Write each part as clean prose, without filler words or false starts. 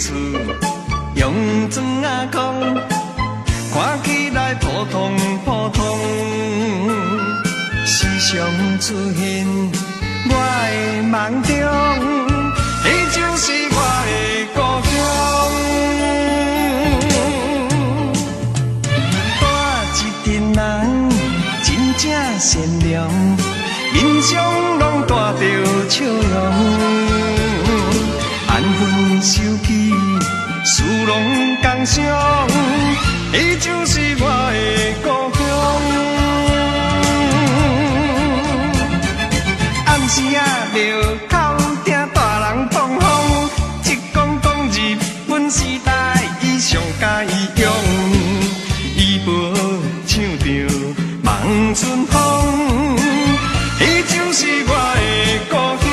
厝用磚仔空，看起來普通普通，時常出現我的夢中，彼就是我的故鄉。住一陣人真正善良，面上攏帶著笑容，安分守己，事攏共賞，彼就是我的故鄉。暗時仔廟口聽大人放風，一講講日本時代，伊上喜歡用，伊無唱著望春風，彼就是我的故鄉。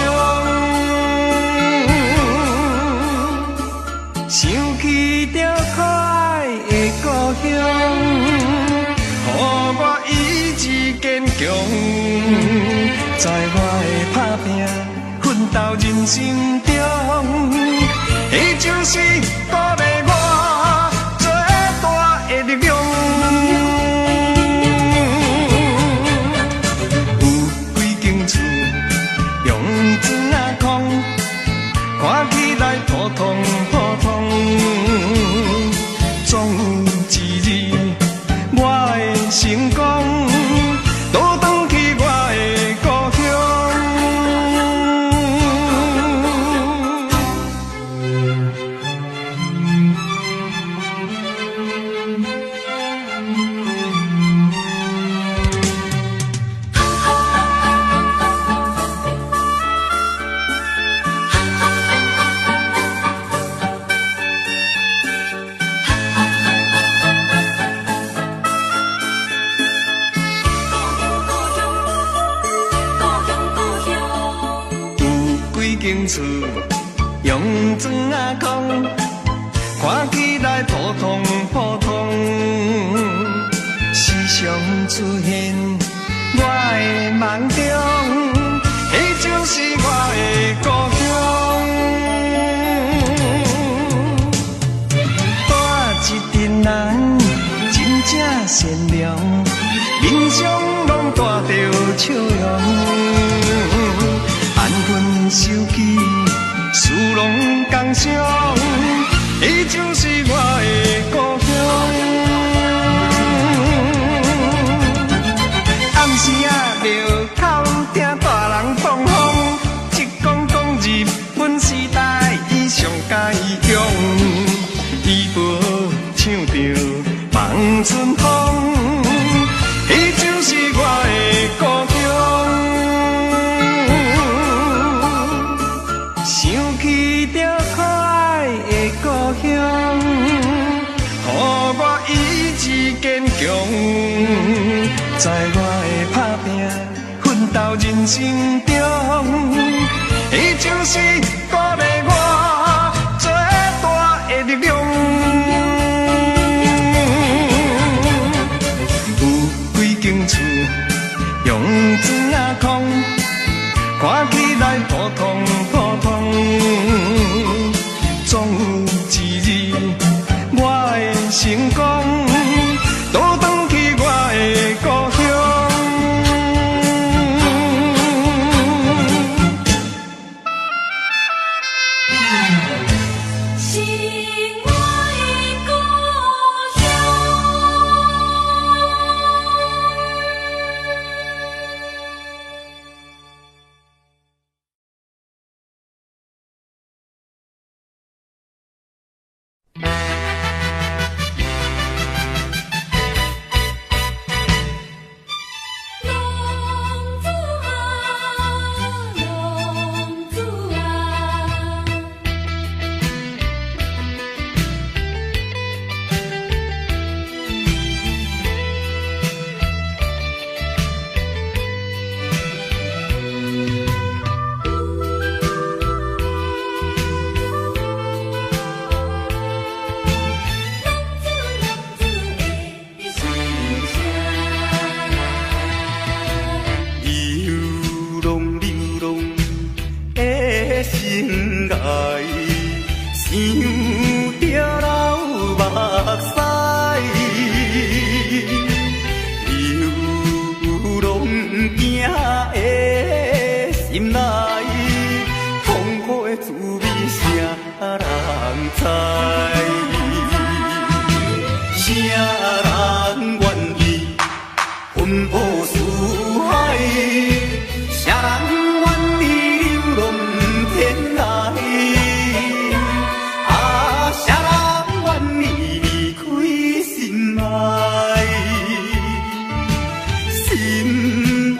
想起著可愛的故鄉，予我意志堅強，在我的打拼奮鬥人生中，彼就是鼓勵我最大的力量。有幾間厝用磚仔空，看起來普通普通，總有一日我會成功，倒轉去我的故鄉。有幾間厝用磚仔空，看起來普通普通，時常出現我的夢中，彼就是我的故鄉。住一陣人真正善良，面上攏帶著笑容，安分守己，事攏共賞，彼就是我的故鄉。暗時仔廟口聽大人放風，一講講日本時代，伊上喜歡用，伊無唱著望春風，彼就是我的故鄉。想起著可愛的故鄉，予我意志堅強，在我的打拼奮鬥人生中，彼就是鼓勵我最大的力量。有幾間厝用磚仔空，看起來普通普通，總有一日我會成功，倒轉去我的故鄉。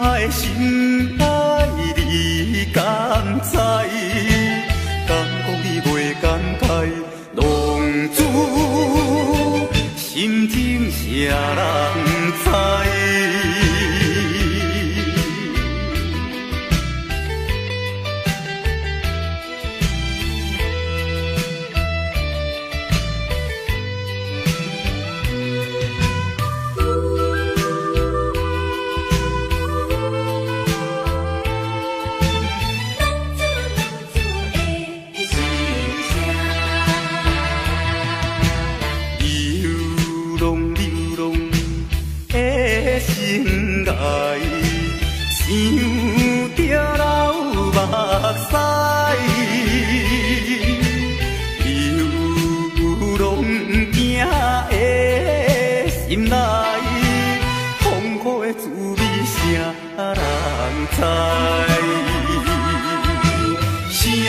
愛心愛你敢知？敢講你袂感慨？浪子心情誰人知？心情誰人知？流浪的生涯，想著流目屎。流浪行的心内，痛苦的滋味誰人知？誰人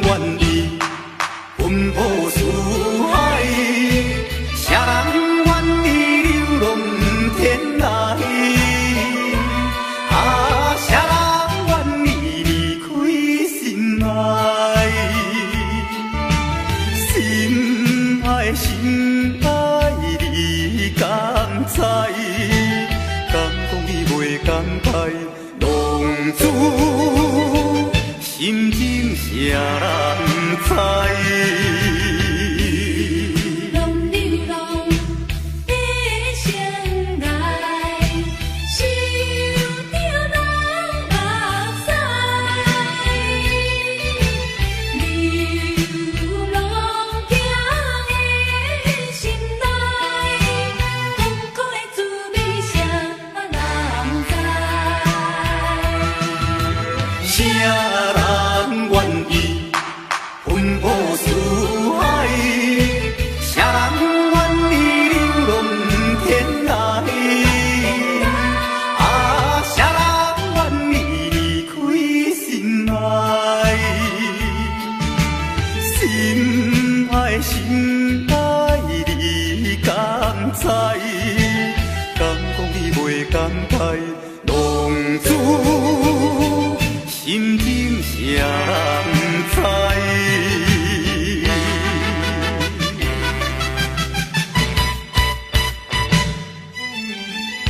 願意奔波四海？誰人願意流浪天涯？啊，誰人願意離開心愛？心愛心愛你敢知？敢講你袂感慨？浪子心情誰人知？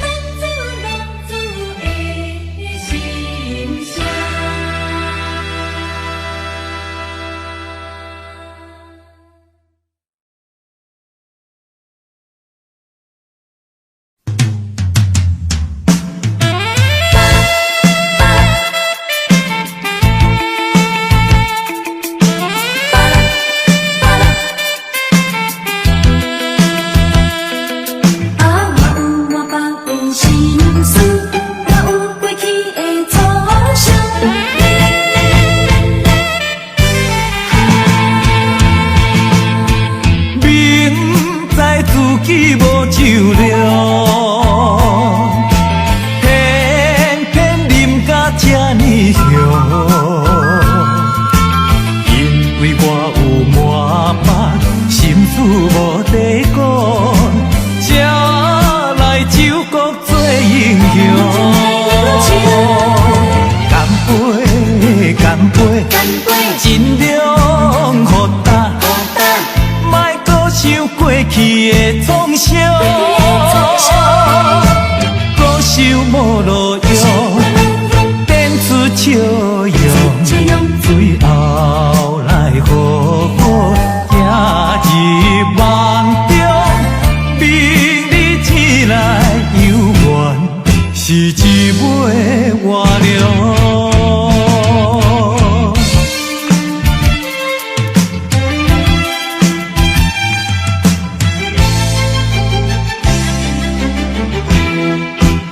浪子浪子的心聲。啊，我有满腹的心事，我有过去的创伤。明知自己無酒量，偏偏啉甲這呢雄。因為我有滿腹心事無地講，才來酒國做英雄。乾杯，乾杯，盡量予焦，莫閣想過去的創傷，閣想無路用，展出笑容，最後來好好行入夢中，明日起來猶原是一尾活龍。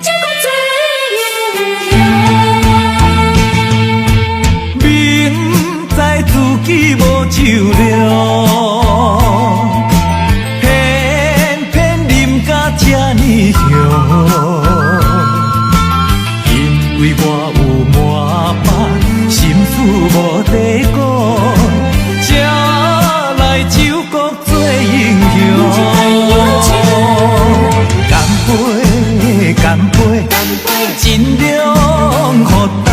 酒國做英雄。明知自己無酒量，偏偏啉甲這呢雄。因為我有滿腹心事無地講，才來酒國做英雄。乾杯，乾杯，盡量予焦，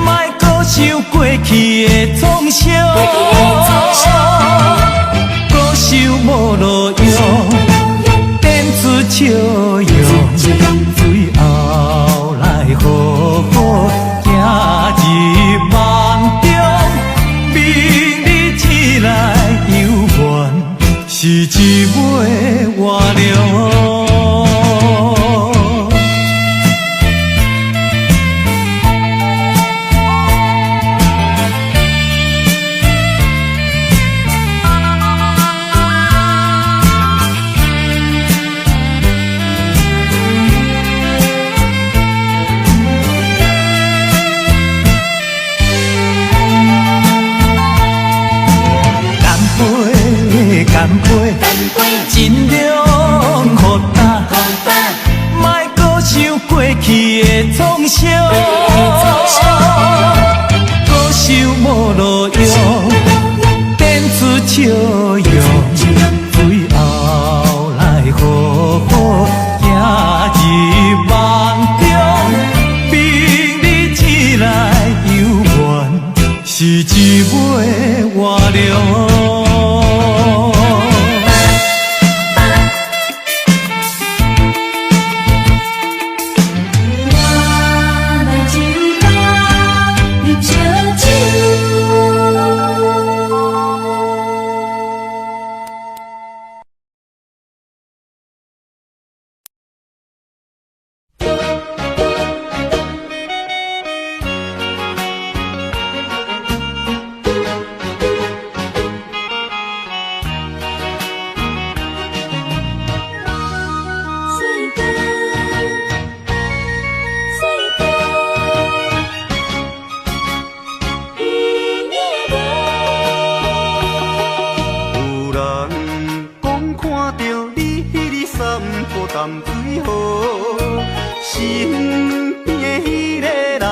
莫閣想過去的創傷，閣想無路用，展出笑容，最後來好好行入夢中，明日醒來猶原是一尾活龍。乾杯，乾杯，盡量予焦，莫閣想過去的創傷，閣想無路用，展出笑容，最後來好好行入夢中，明日醒來猶原是一尾活龍。我來酒吧飲燒酒。水哥，水哥，有影無？有人講看著你彼日散步淡水河，身邊的彼个人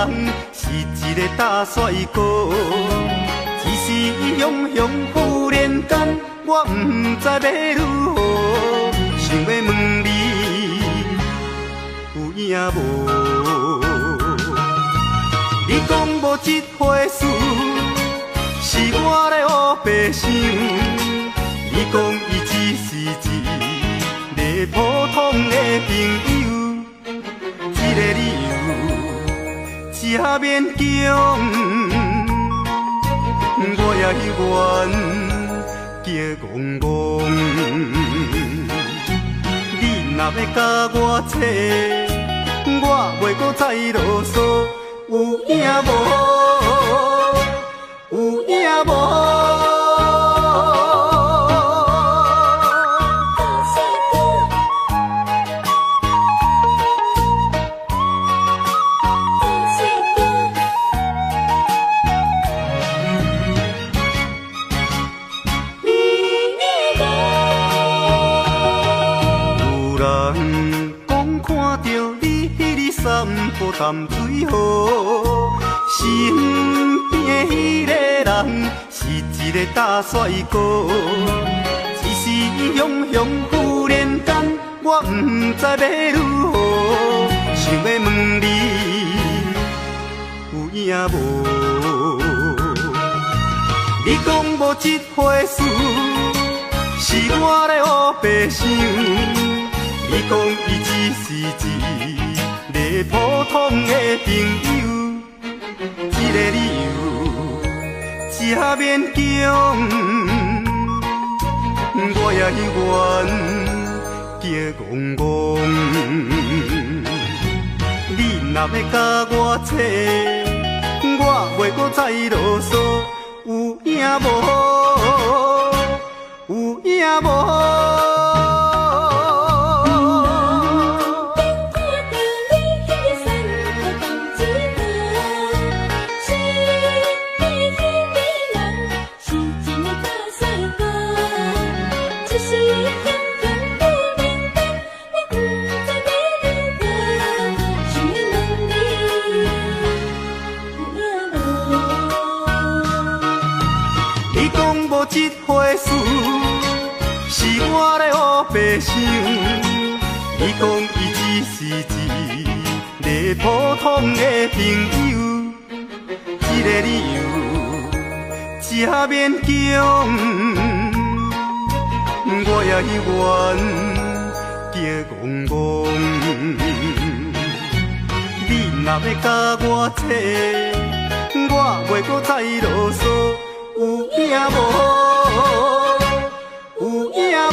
是一个大帥哥，只是伊雄雄忽然間，我毋知欲如何，想欲問你有影無？你講無這回事，是我咧烏白想。你講伊只是一個普通的朋友，這个理由這勉強，我也猶原驚戆戆。你若欲共我找，我袂閣再囉嗦，有影無？有影無？大帥哥，大帥哥，有影無？有人講看著你彼日散步淡水河，身邊的彼个人是一個大帥哥，只是伊雄雄忽然間，我毋知欲如何，想欲問你有影無？你講無這回事，是我咧烏白想。你講伊只是一個普通的朋友，這个理由這勉強，我也猶原驚戆戆。你若欲共我找，我袂閣再囉嗦，有影無？有影無？看著你彼日散步淡水河，身邊的彼个人是一个大帥哥，只是伊雄雄忽然間，我毋知欲如何，想欲問你有影無？你講無這回事，是我咧烏白想。你講伊只是一个普通的朋友，这个理由这勉强，我也犹原激戆戆。你若欲佮我争，我袂阁再啰嗦，有影无？有影无？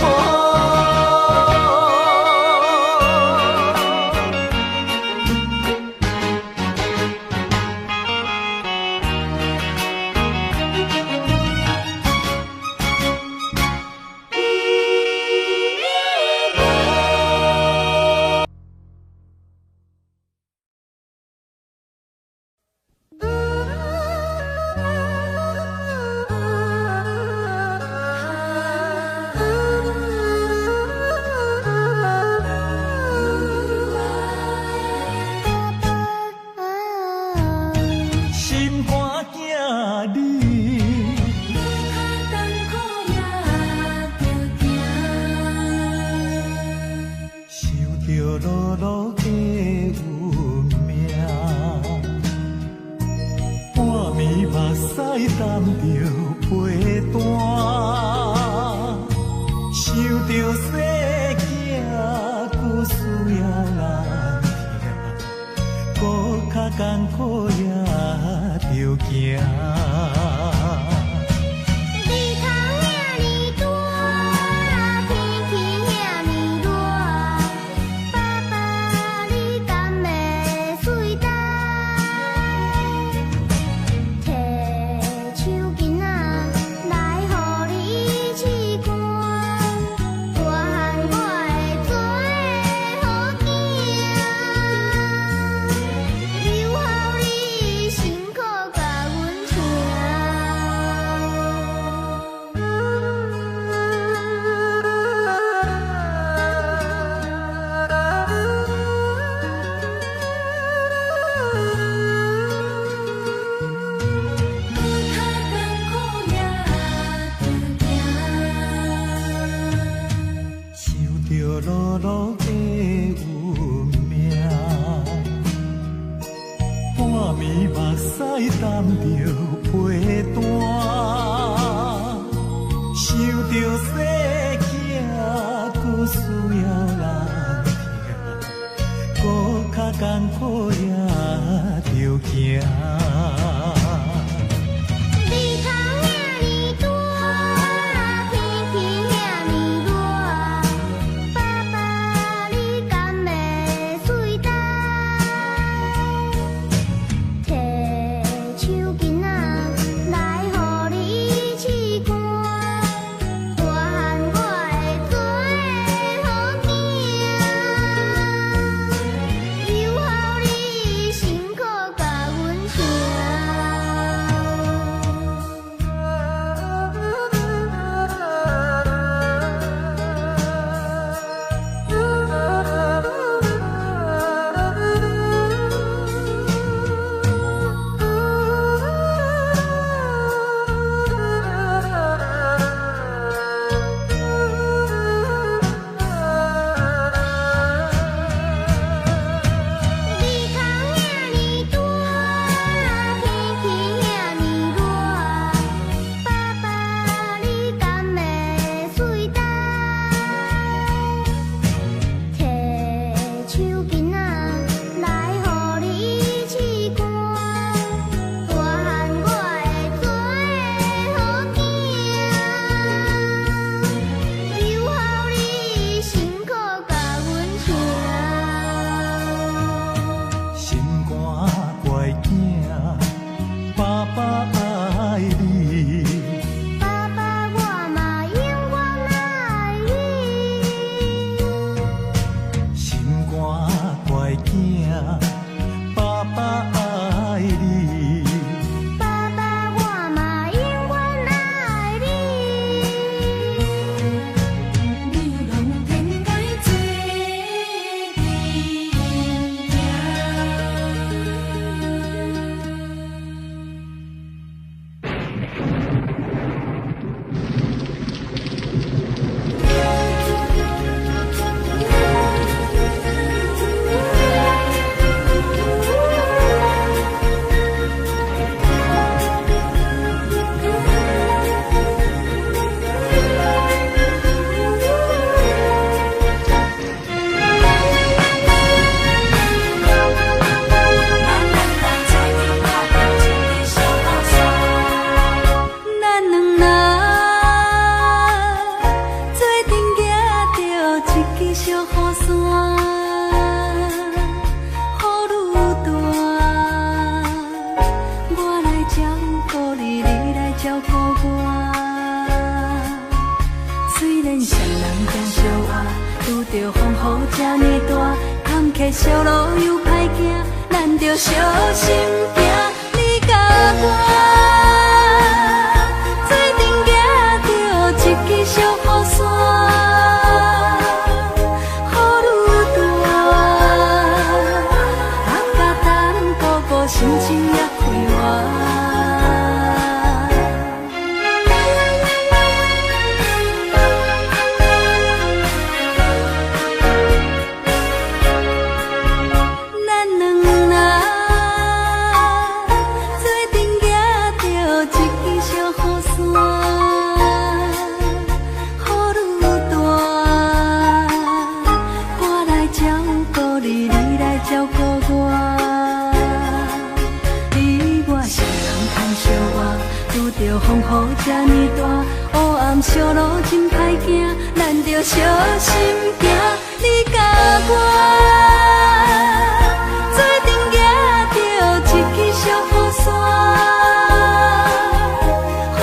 心肝囝你，较艰苦也著行。想著落落的运命，半暝目屎担著被单，想著细囝阁需要人疼，阁较艰苦也著行。日头遐呢大，天气遐呢热，爸爸你敢会随担？提手巾仔来予你拭汗，大汉我会做个好囝，留予你辛苦共阮疼。阁较艰苦也著行。想著落落的运命，半暝目屎担著被单，想著细囝阁需要人疼，阁较艰苦也著行。日头遐呢大，天气遐呢热，爸爸你敢会随担？提手巾仔来予你拭汗，大汉我会做个好囝，留予你辛苦共阮疼。日头遐呢大，天气遐呢热，爸爸你敢会随担？提手巾仔来予你拭汗，大汉我会做个好囝，留予你辛苦共阮疼。心肝乖囝，爸爸爱你。爸爸我嘛永远爱你。心肝乖囝，爸爸爱你。爸爸我嘛永远爱你。流浪天涯做阵行。小路又歹行，咱著相心行。你佮我做阵行著一支小雨伞，雨愈大，啊甲等哥哥心情也快活。咱兩人做陣行著一支小雨傘，雨愈大，我來照顧你，你來照顧我。你我雙人牽相偎，拄著風雨這呢大，烏暗小路真歹行，咱著相心行。你佮我做陣行著一支小雨傘，雨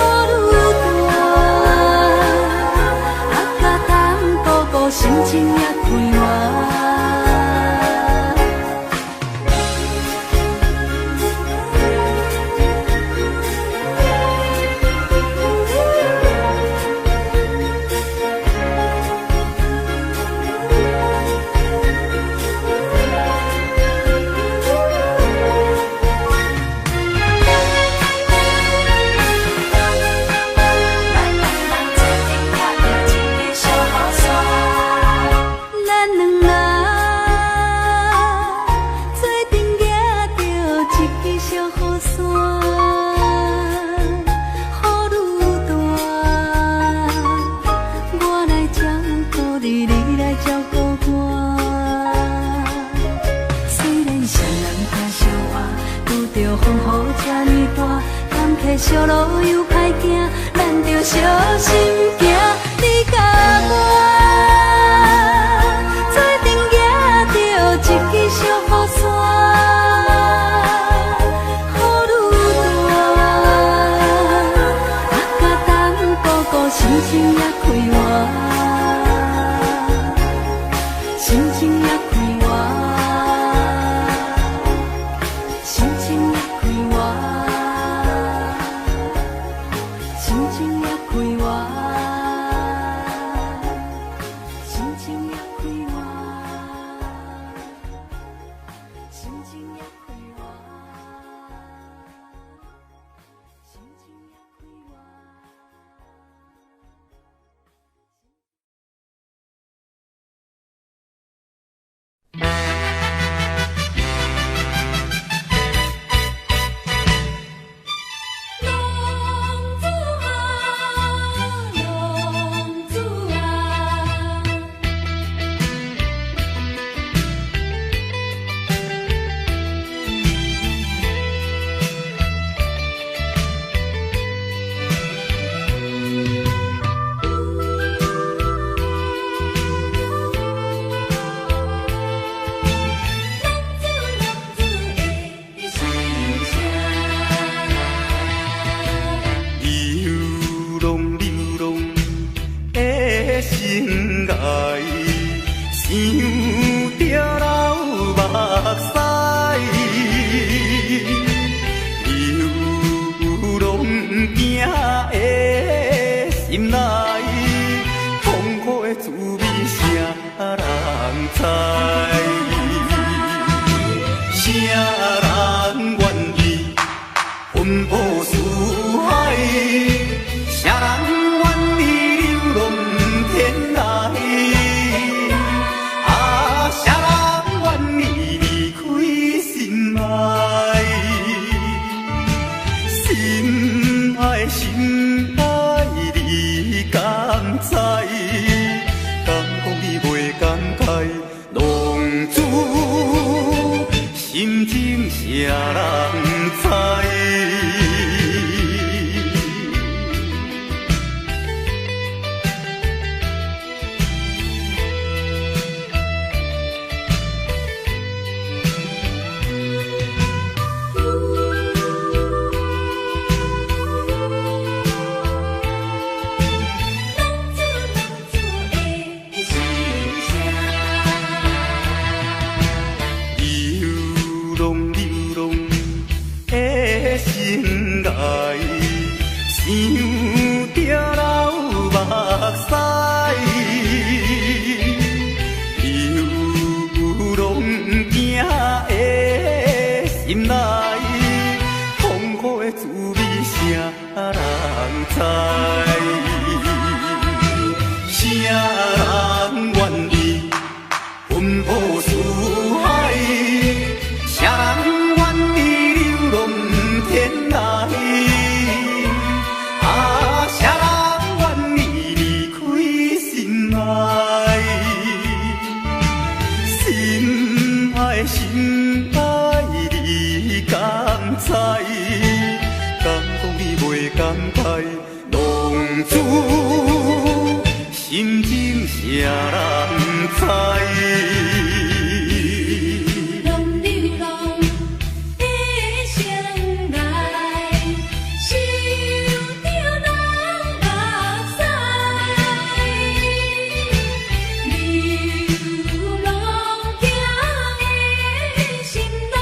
愈大，啊甲等哥哥心情也快活。咱兩人做陣行著一支小雨傘，雨愈大，我來照顧你，你來照顧我。雖然雙人驚相倚，拄著風雨這呢大，坎坷小路又歹行，咱著相心行。你佮我做陣行著一支小雨傘，雨愈大，啊甲等哥哥心情也快活，心情也快活，心情也快活，心情也快活，心情也快活，心情也快活，心情也快活。浪子啊，浪子啊！浪子浪子的心声。流浪流浪的心爱，想著流目屎。流浪行的心内，痛苦的滋味谁人知？谁人愿意奔波四海？谁人愿意流浪天涯？啊，谁人愿意离开心爱？心爱心爱，你敢知？敢讲你袂感慨？浪子心情谁人知？浪子浪子的心声。心內，痛苦的滋味誰人知？誰人願意奔波四海？誰人願意流浪天涯？啊，誰人願意離開心愛？心愛心愛，你敢知？敢講你袂感慨？浪子心情誰人知？浪流浪的城內，想著人目屎。流浪行的心內，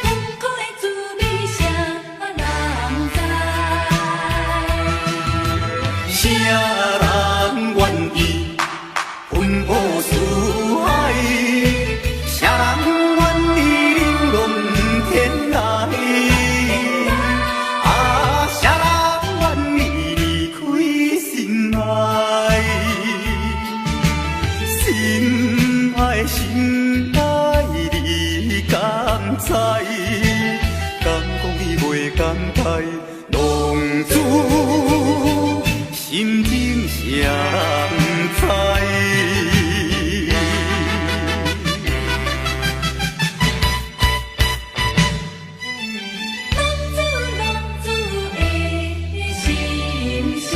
痛苦的滋味誰人知？誰人願意奔波四海？誰人願意流浪天涯？啊，誰人願意離開心愛？心愛心愛，你敢知？敢講你袂感慨？浪子心情誰人知？浪子浪子的心聲。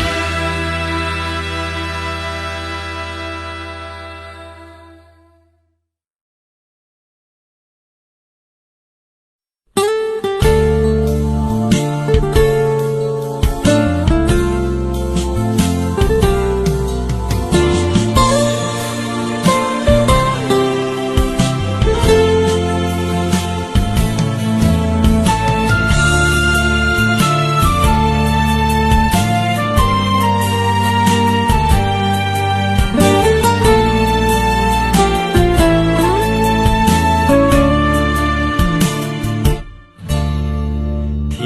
聽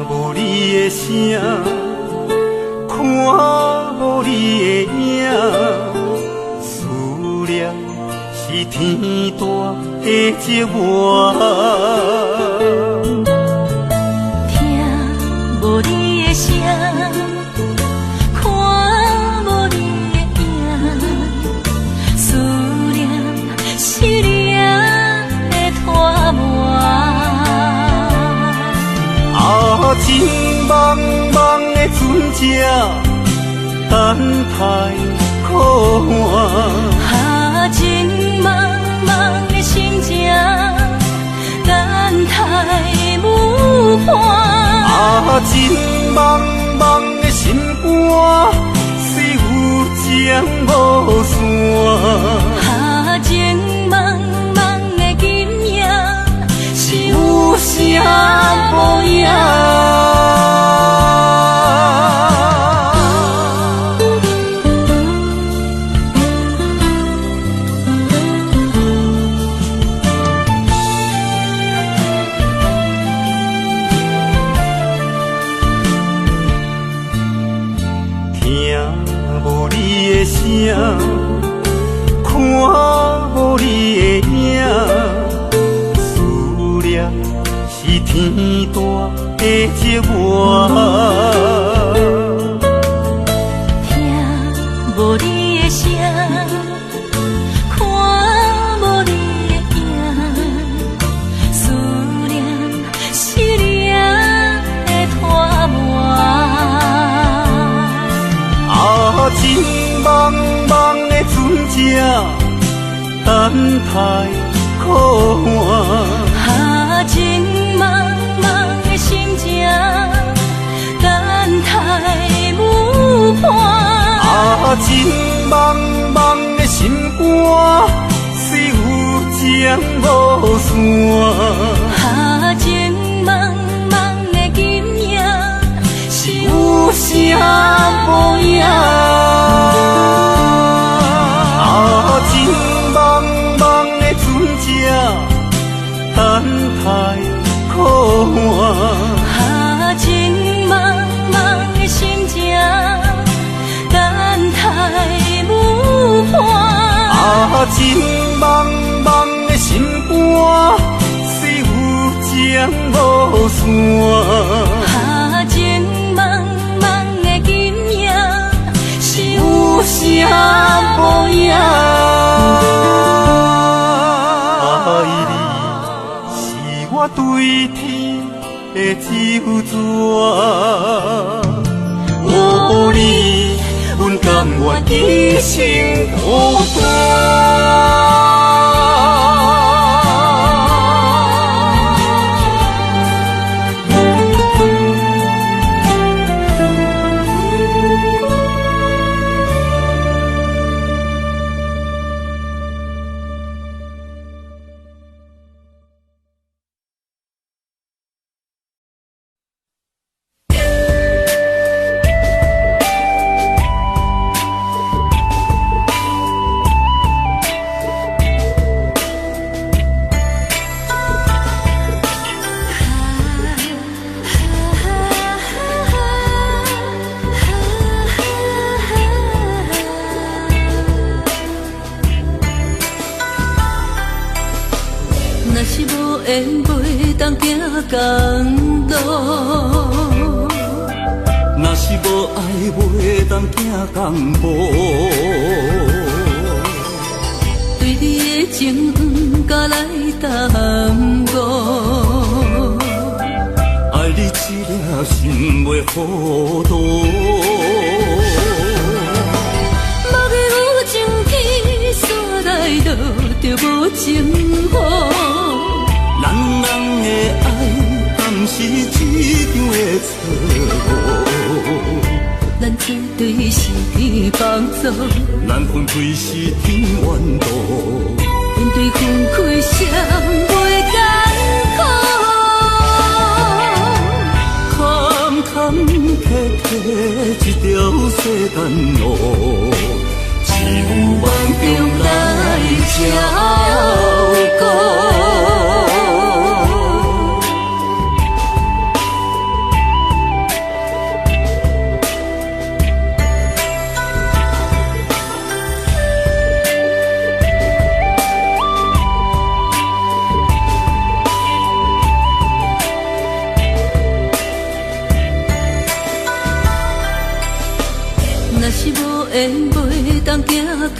無你的聲，看無你的影，思念是天大的折磨。聽無你的聲，看無你的影，思念是靈的拖磨。啊，情茫茫的船只，等待靠岸。啊，情茫茫的心情，等待母伴。啊，情茫茫的心肝，虽有情無散。啊，情茫茫的今夜，是有聲無影。聽無你的聲，看無你的影，思念是天大的折磨。聽無你的聲，看無你的影，思念是靈的拖磨。啊，情茫茫的船只，等待靠岸。啊，情茫茫的心情，等待母伴。啊，情茫茫的心肝，虽有情無散。啊，情茫茫的今夜，是有有聲聲無影。啊，情茫茫的船只，等苦岸。啊，情茫茫的心情，等待无伴。啊，情茫茫的心肝，虽有情无线。啊，情茫茫的今夜，是有声无影。爱你是我对天的咒诅，无你，阮甘愿一生孤单。若是無緣，袂當行仝路；若是無愛，袂當行仝步。對你的情毋敢來耽誤。愛你一粒心袂糊塗。莫非有情去，煞來落著無情雨。人人的愛，敢是一場的錯誤？咱這對是天放逐，咱分開是天怨妒。面對分開誰袂艱苦？坎坎坷坷一條世間路，只有梦中來照顧。若是無緣，袂當行仝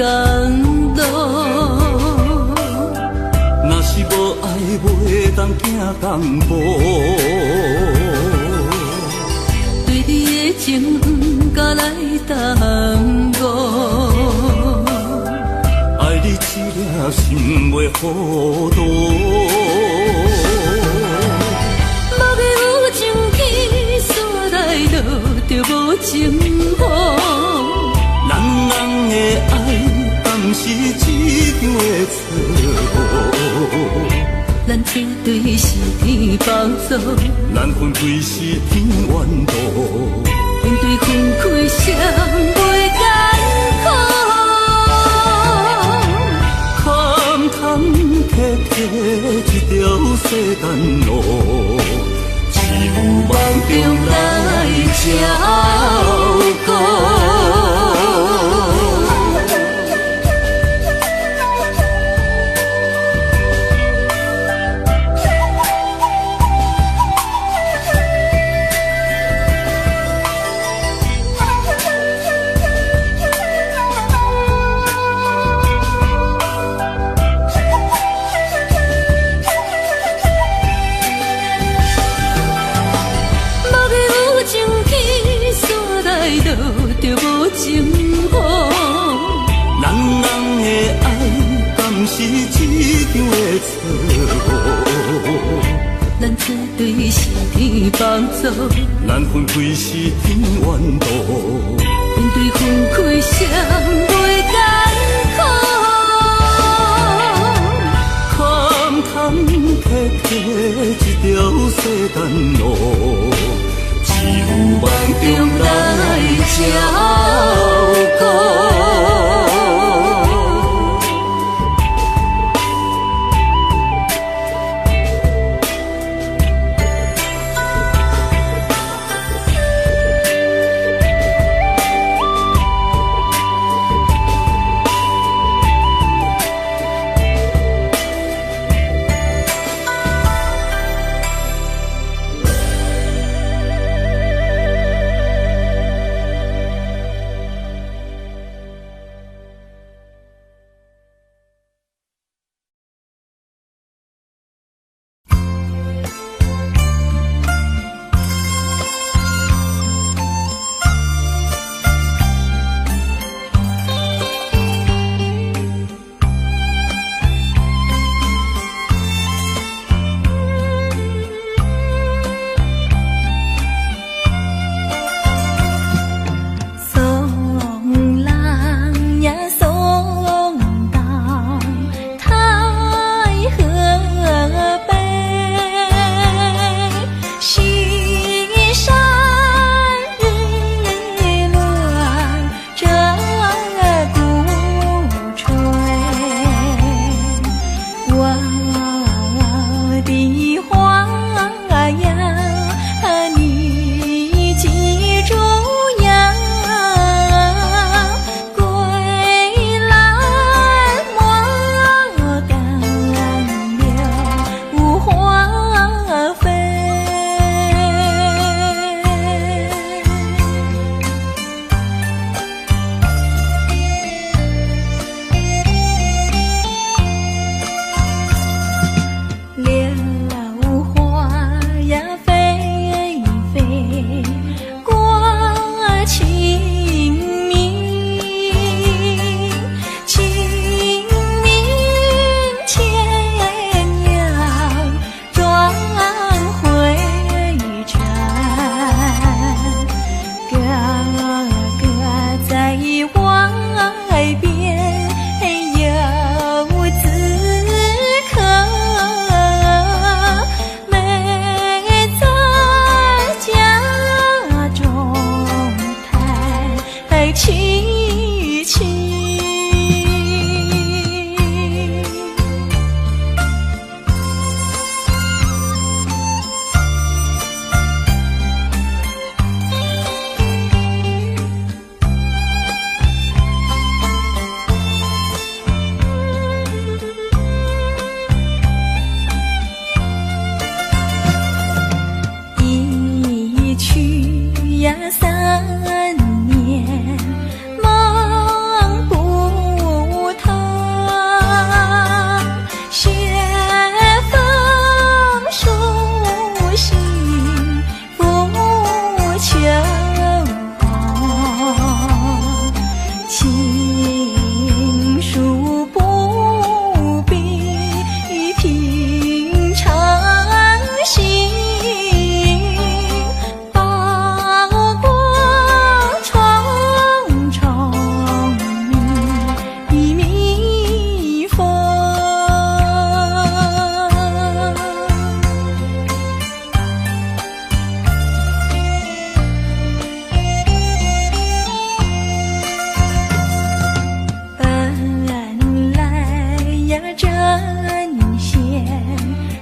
路；若是無愛，袂當行仝步。對你的情毋敢來耽誤。愛你一粒心袂糊塗。莫非有情去，煞來落著無情雨。人人的愛，敢是一場的錯誤？咱這對是天放逐，咱分開是天怨妒。面對分開誰袂艱苦？坎坎坷坷一條世間路，只有夢中來照顧。莫非有情去，煞來落著無情雨。人人的愛，敢是一場的錯誤？咱這對是天放逐，咱分開是天怨妒。面對分開誰袂艱苦？坎坎坷坷一條世間路，只有夢中來照顧。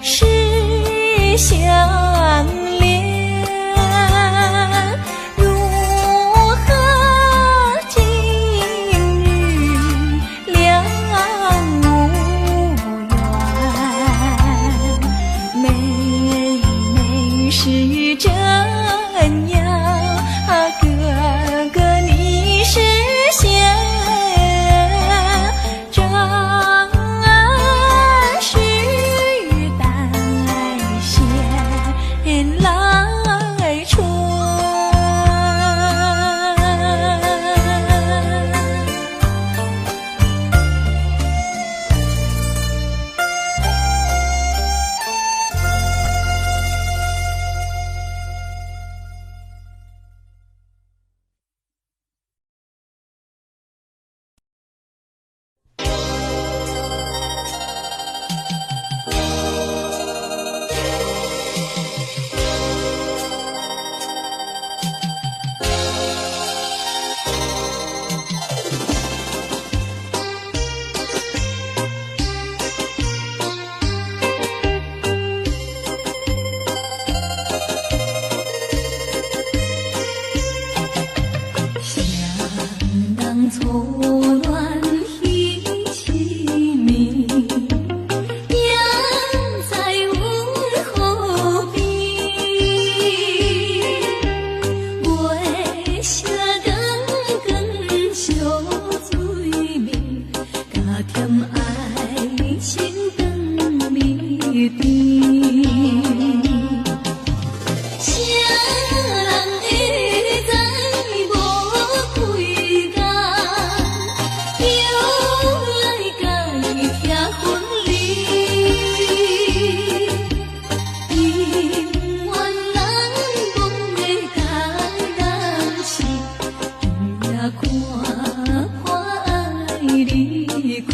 是相戀，如何今日兩無緣？妹妹是真呀，哥哥你是仙，真是帶線來傳。想當初戀彼時暝，行在運河邊，月色光光相對面，加添愛情長味甜。誰人會知無幾工，又來共伊拆分離？姻緣難忘的感人是，今夜看破愛離開。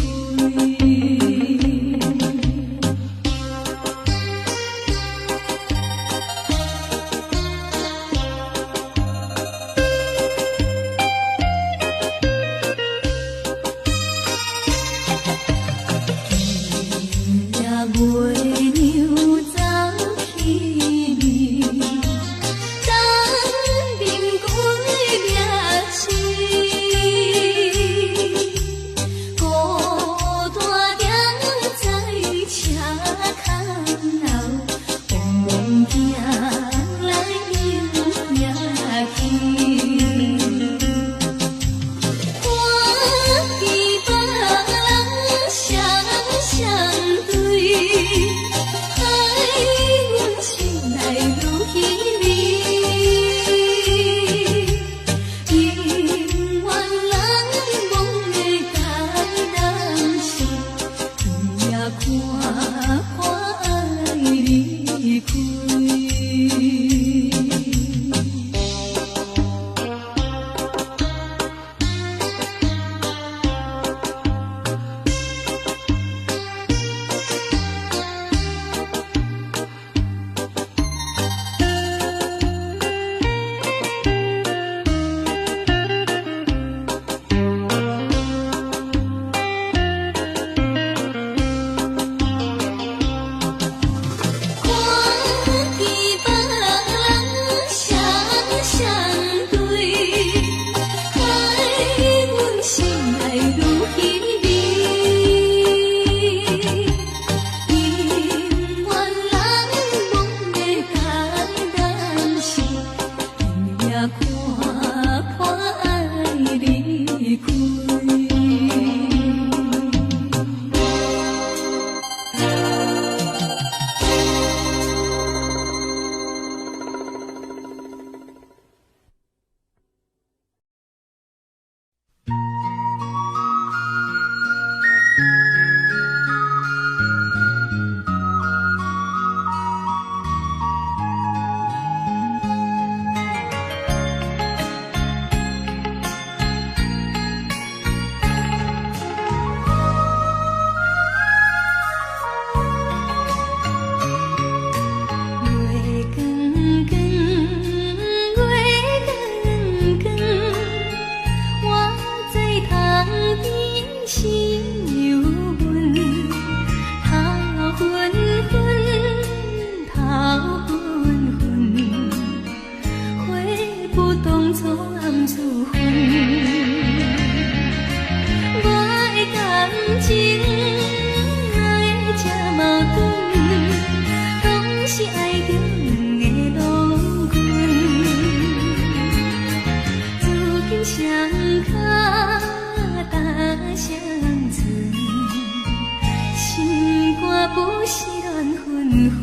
紛。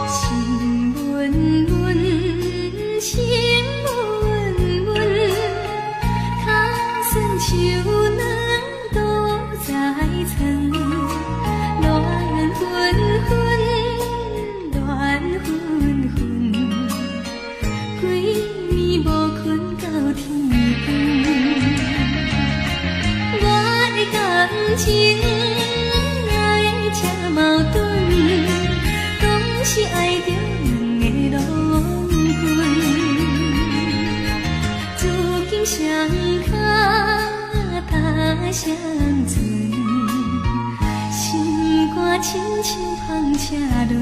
心温温，心温温，跤酸手软倒在床，乱纷纷，乱纷纷，规暝无睏到天光。我的感情哪会这矛盾？总是爱著两个郎君，如今双跤踏双船，心肝亲像风车轮。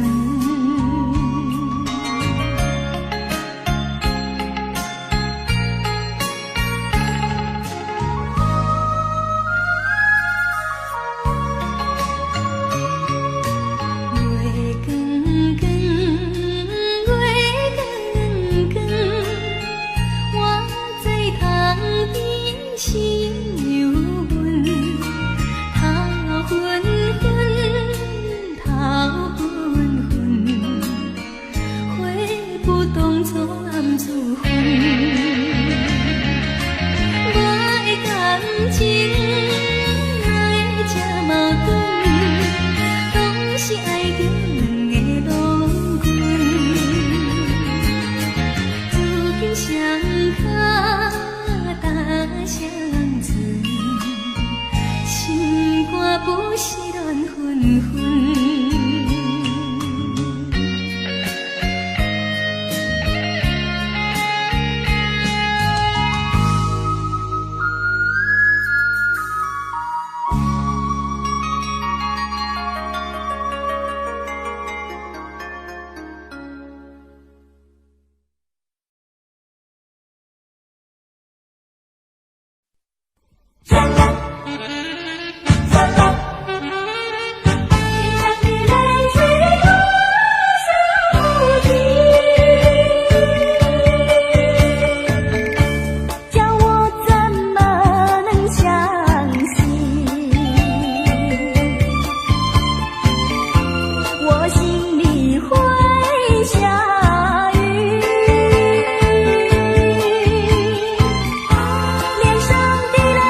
月光光，月光光，我在窗边心又闷，头昏昏，头昏昏，悔不当初暗自分。我的感情哪会这矛盾？总是爱著两个郎君，如今双跤踏双船，心肝不是乱纷纷。脸上的泪水落下不停，叫我怎么能相信？我心里会下雨，脸上的泪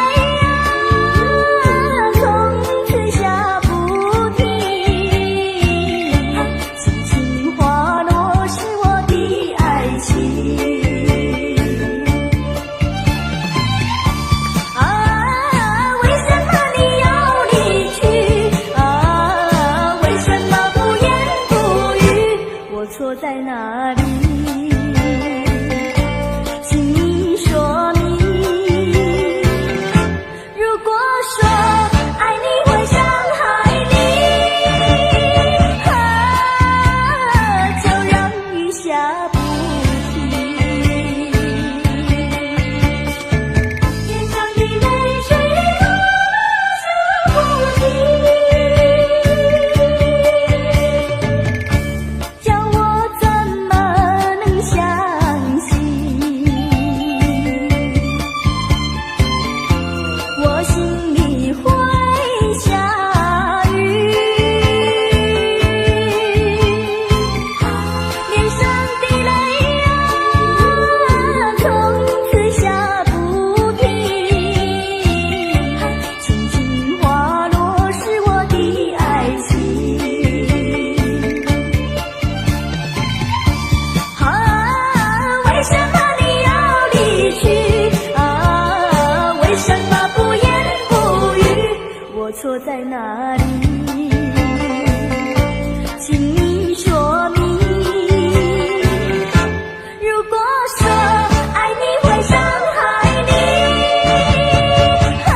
啊，从此下不停。轻轻滑落是我的爱情。啊，为什么你要离去？啊，为什么不言不语？我错在哪里？请你说明。如果说爱你会伤害你，啊，就让雨下不停。脸上的泪水落下不停，叫我怎么能相信？我心里会下雨，脸上的泪啊，从此下不停。轻轻滑落是我的爱情。啊，为什么你要离去？啊，为什么不言不语？我错在哪里？请你说明。如果说爱你会伤害你，啊，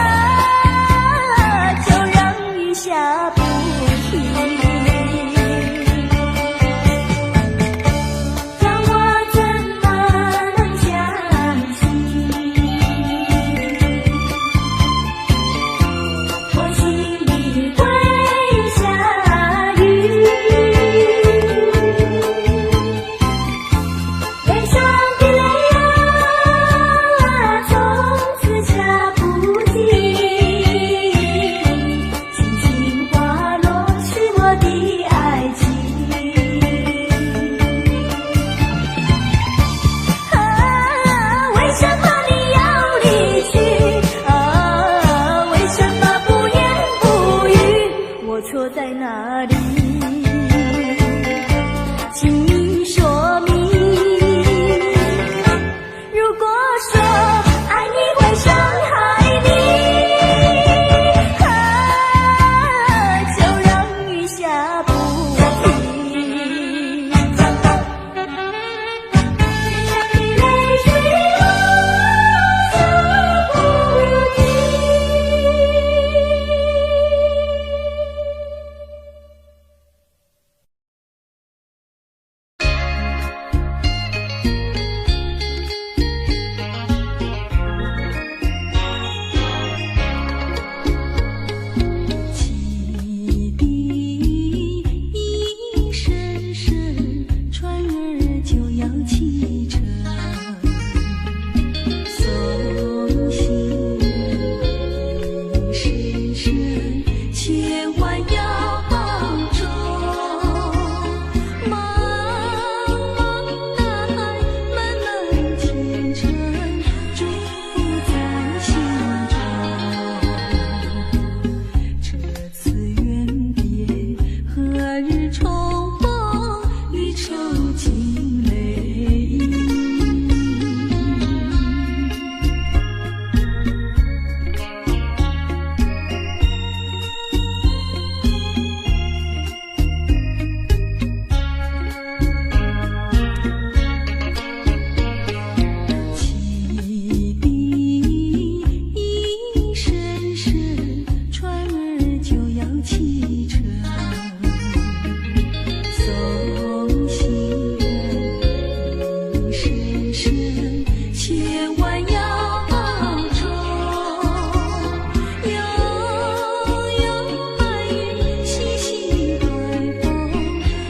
就让雨下不停。叫我怎么能相信？我心里会要啟程，送行人一聲聲，千萬要保重。茫茫大海，漫漫前程，祝福在心中。這次遠別，何日重逢？離愁盡淚盈。汽笛一聲聲，船兒就要啟程。送行人一聲聲，千萬要保重。悠悠白雲，細細東風，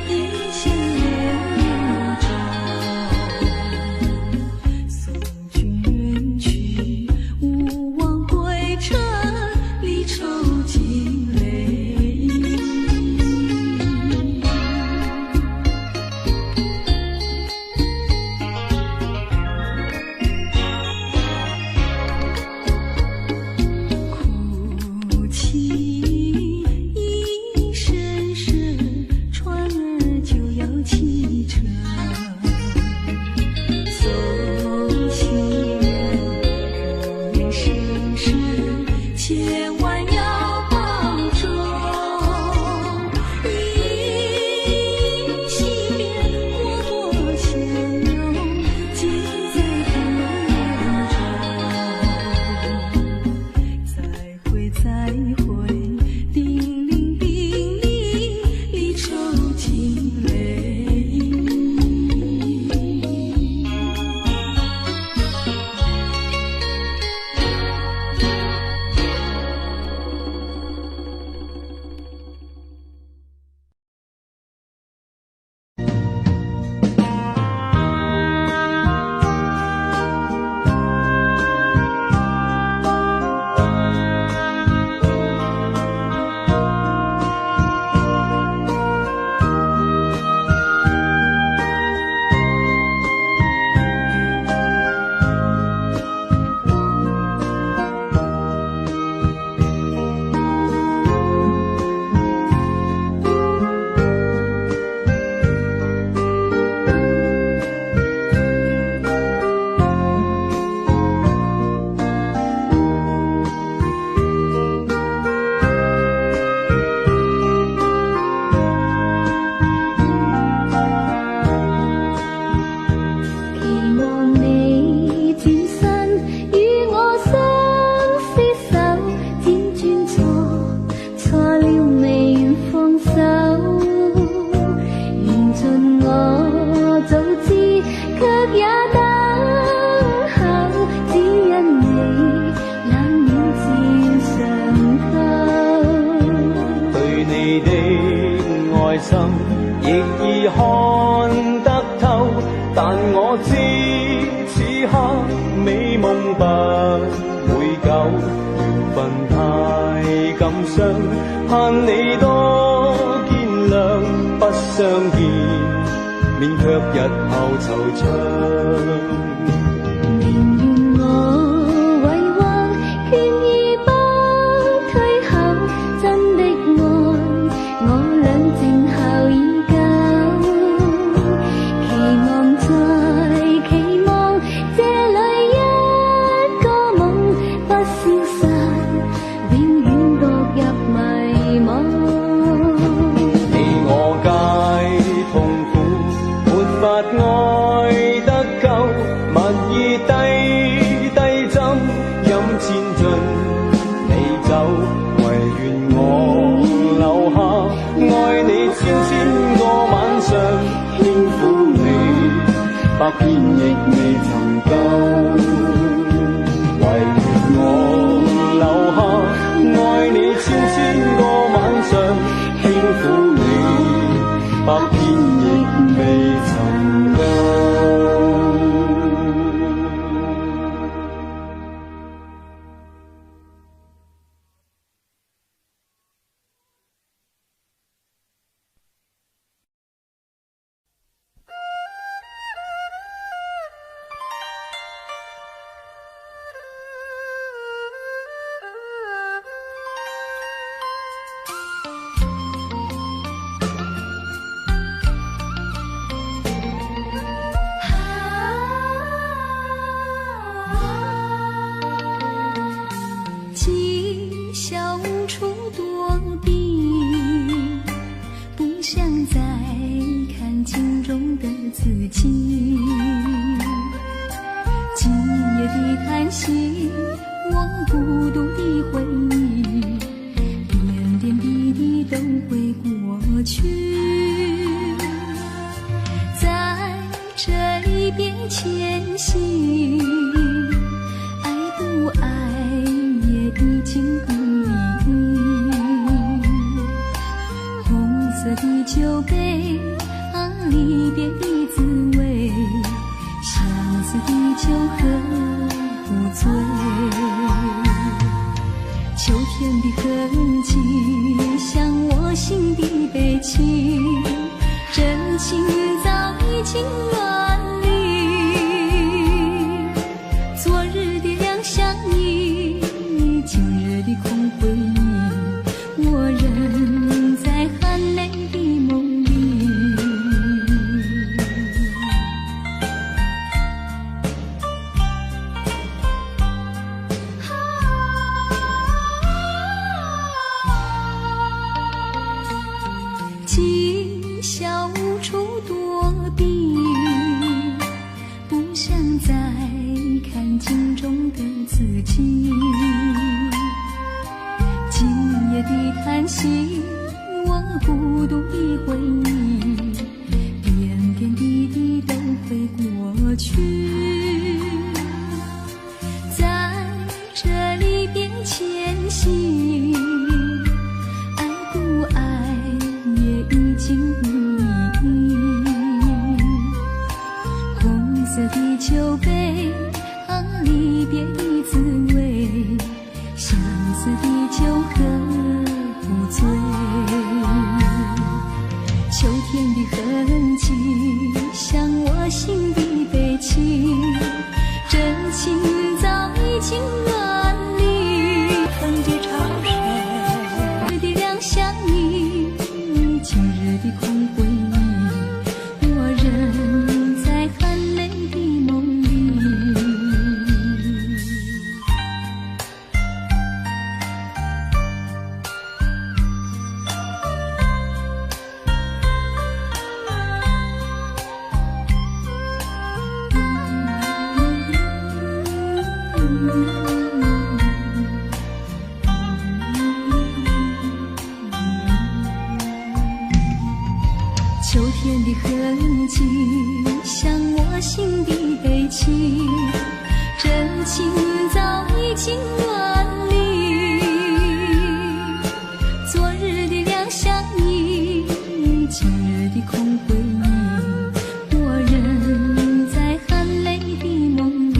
異鄉人中。送君遠去，勿忘歸程，離愁盡淚盈。哭泣一聲聲，船兒就要啟程。送行人一聲聲，千萬要保重。依依惜別，我多相擁，盡在不言中。再會再會，叮嚀叮嚀，離愁盡淚盈。期望你轉身與我相廝守，輾轉錯錯了未願放手，緣盡我早知，卻也等候，只因你冷暖自願嘗透。對你的愛心亦已看得透，但我知此刻美夢不會久，緣分太感傷，盼你多見諒，不相見，免卻日後惆悵。寧願我遺忘，權宜不退後，真的愛，我倆靜候已久。期望再期望，這裏一個夢不消散，永遠墮入迷惘。你我皆痛苦，沒法愛得夠，蜜意低低斟，飲千樽美酒，唯願我留下愛你千千個晚上，輕撫你百遍亦未曾夠。唯願我留下愛你千千個晚上，輕撫你百遍亦未曾夠。己。今夜的嘆息，我孤獨的回憶，點點滴滴都會過去。在這離別前夕，愛不愛也已經無意義。紅色的酒杯，啊，離別的滋味，相思的酒喝不醉。秋天的痕跡，像我心的悲戚，真情早已經遠離。昨日的兩相依，今日的空回憶，我仍在含淚的夢裡。今宵無處躲避，不想再看鏡中的自己。今夜的嘆息，我孤獨的回憶，點點滴滴都會過去。在這離別前夕，愛不愛也已經無意義。紅色的酒杯，啊，離別的滋味，相思的酒喝不醉。秋天的痕跡，像我心的悲戚，真情早已經遠離。風的潮水，日的兩相依，今日的空回憶，我仍在含淚的夢裡。秋天的痕跡，像我心的悲戚，真情早已經遠離。昨日的兩相依，今日的空回憶，我仍在含淚的夢裡。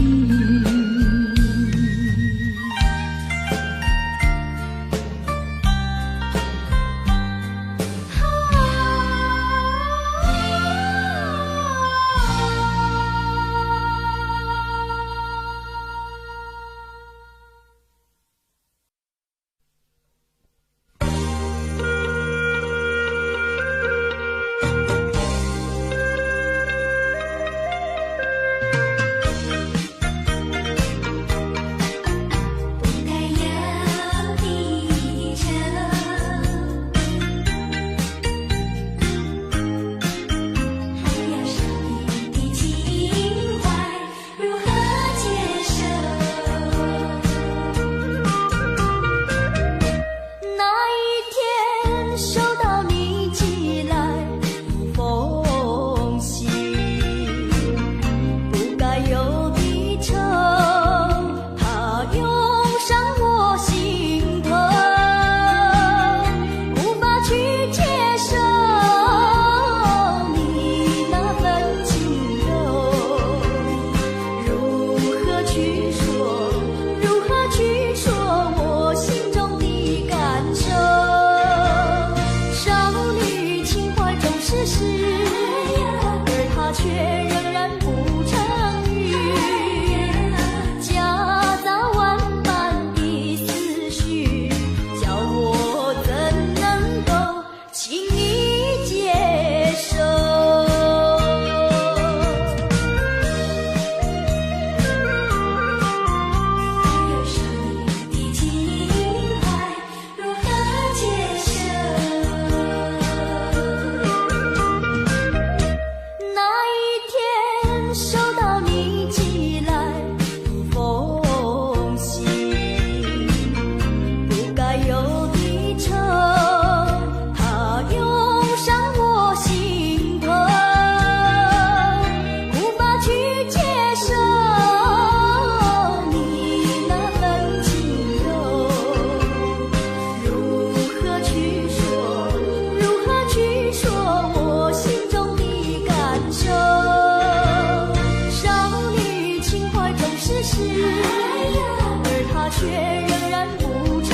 卻仍然不成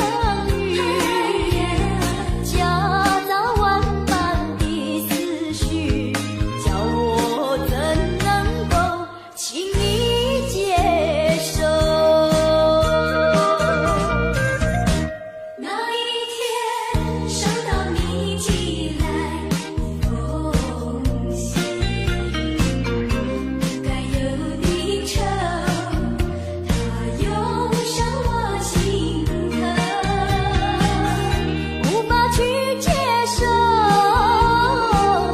語，夾雜萬般的思緒，叫我怎能夠輕易接受？那一天收到你寄來封信，該有的愁，它湧上我心頭，無法去接受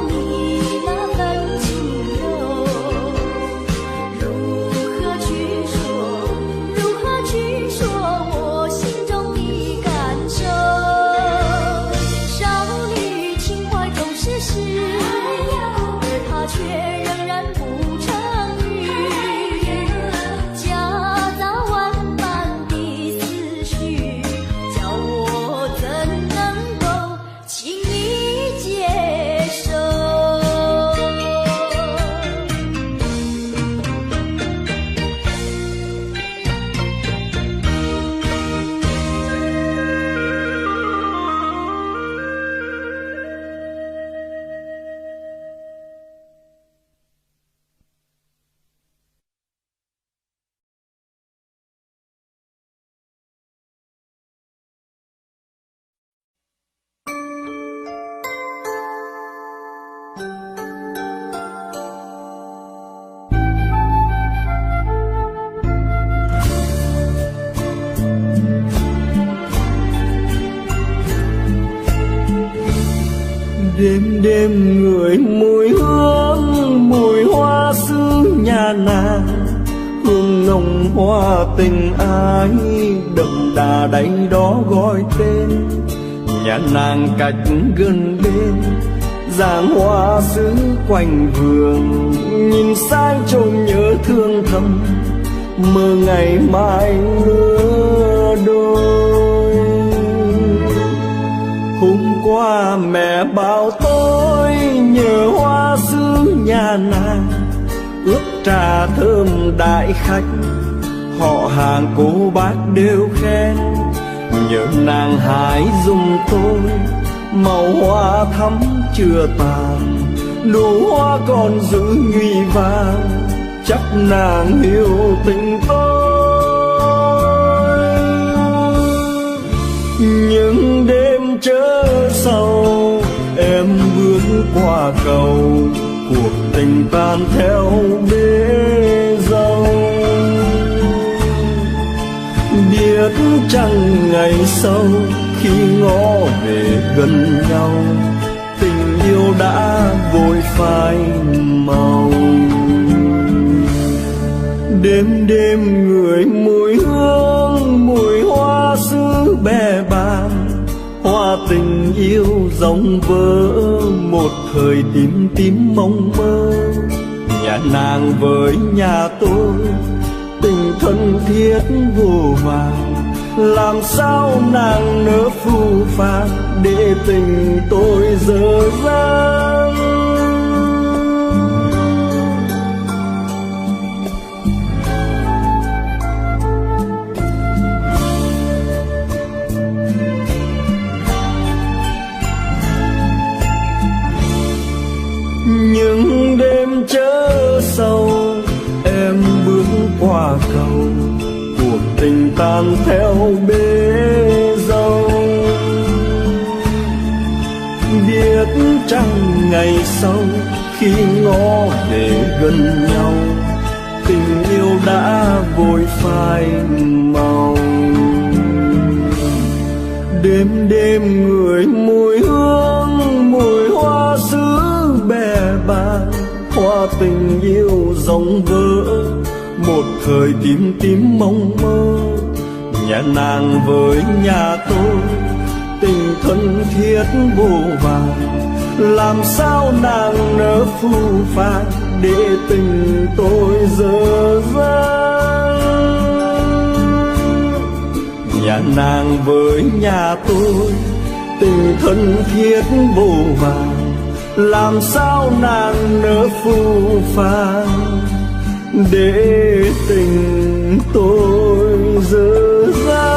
你那份輕柔，如何去說？如何去說我心中的感受？少女情懷總是詩，而她卻仍然不成語，夾雜萬般的思緒，叫我怎能夠輕易接受？ Đêm đêm người mùi hương, mùi hoa sứ nhà nàng, hương nồng hoa tình ái đậm đà đáy đó gọi tên nhà nàng cách gần bên, giang hoa sứ quanh vườn, nhìn sang trông nhớ thương thầm, mơ ngày mai lứa đôi. Hôm qua mẹ bảo tôi nhờ hoa sứ nhà nàng ướp trà thơm đại khách, họ hàng cô bác đều khen, nhờ nàng hái dùng tôi màu hoa thắm chưa tàn, nụ hoa còn giữ nhụy vàng, chắc nàng hiểu tình tôi. Những đêm chớ sầu em bước qua cầu, cuộc tình tan theo bể dâu. Biết chăng ngày sau khi ngó về gần nhau, tình yêu đã vội phai màu. Đêm đêm người mùi hương, mùi hoa sứ bè bàng, hoa tình yêu rong vỡ một thời tím tím mong mơ. Nhà nàng với nhà tôi tình thân thiết vô vàn, làm sao nàng nỡ phù phàng để tình tôi dở dang. Những đêm chớ sầu em bước qua cầu, cuộc tình tan theo bể dâu. Biết chăng ngày sau khi ngó về gần nhau, tình yêu đã vội phai màu. Đêm đêm người mùi hương, mùi hoa sứ bè bàng, hoa tình yêu rong vỡ một thời tím tím mong mơ. Nhà nàng với nhà tôi tình thân thiết vô vàn, làm sao nàng nỡ phù phàng để tình tôi dở dang. Nhà nàng với nhà tôi tình thân thiết vô vàn, làm sao nàng nỡ phù phàng để tình tôi dở dang.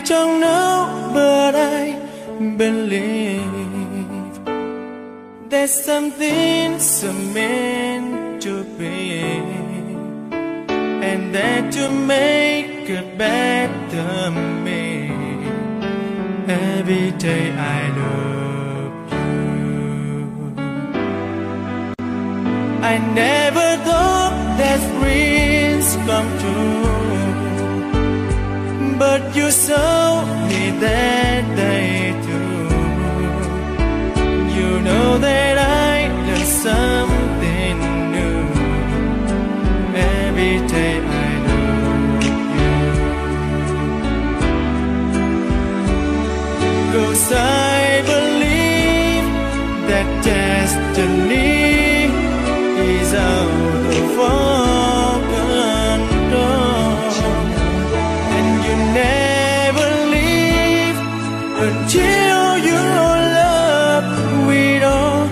Don't know, but I believe that something's meant to be, and that you make a better me. Every day I love you. I never thought that dreams come true, but you saw me that day too. You know that I learned something new every day I love you. 'Cause I believe that destiny is out of our control, and you never leave until you love with all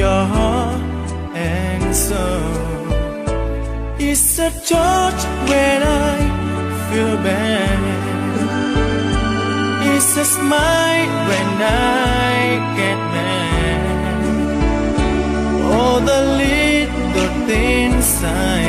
your heart and soul. It's a touch when I feel bad. It's a smile when I get mad. All the little things I